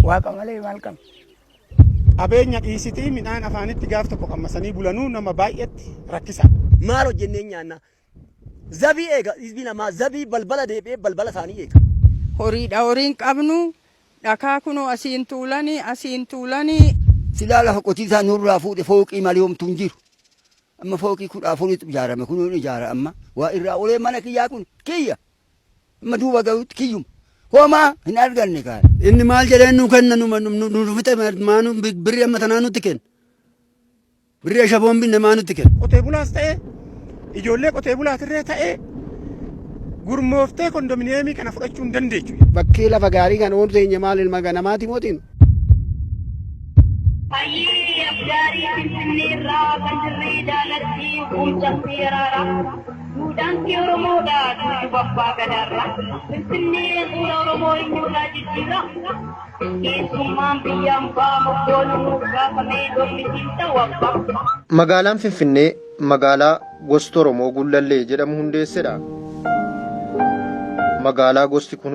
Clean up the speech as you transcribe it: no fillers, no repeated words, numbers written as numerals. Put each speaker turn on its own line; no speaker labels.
Waaqa malee maal qabna?
Qabeenya dhiisitii midhaan afaanitti gaaf tokko qammasanii bulanuu nama baay'etti rakkisaadha.
Maal hojjennee nyaanna? Zabii eega hizbii namaa zabii balbala deebi'ee balbala isaanii eega.
Horiidha horiin qabnu dhakaa kunoo asiin tuulanii asiin tuulanii.
Silaa lafa qotiisaa nurraa fuudhe fooqii malee homtuu hin jiru. Amma fooqii 14tu ijaarame kunoo hin ijaara amma. Waa irraa olee mana kiyyaa kun kiyya. Amma duuba gahuutti kiyyuma. Homaa hin arganne kaa.
Inni maal jedhee nu kenna nu nu nu fixe maa nu birrii amma tanaa nutti kenna. Birrii ashaboon binne maa nutti kenna.
Qotee bulaas ta'ee ijoollee qotee bulaatirree ta'ee gurmooftee kondominiyeemii kana fudhachuu hin dandeechu.
Bakkee lafa gaarii kan oolu teenya maal ilma ganamaati mootiin.
Hayyee Abdaarii Finfinnee irraa kan dirree daalatti hukum cabsee araaraa. Duudhaan kee Oromoodha duuba abbaa gadaarraa. Finfinnee handhuura Oromoo eenyurraa jijjiirra. Keessummaan biyya ambaa moggoon nuuf gaafamee dormi siin ta'u abbaa.
Magaalaan Finfinnee magaalaa gosti Oromoo Gullallee jedhamu hundeessedha. Magaalaa gosti kun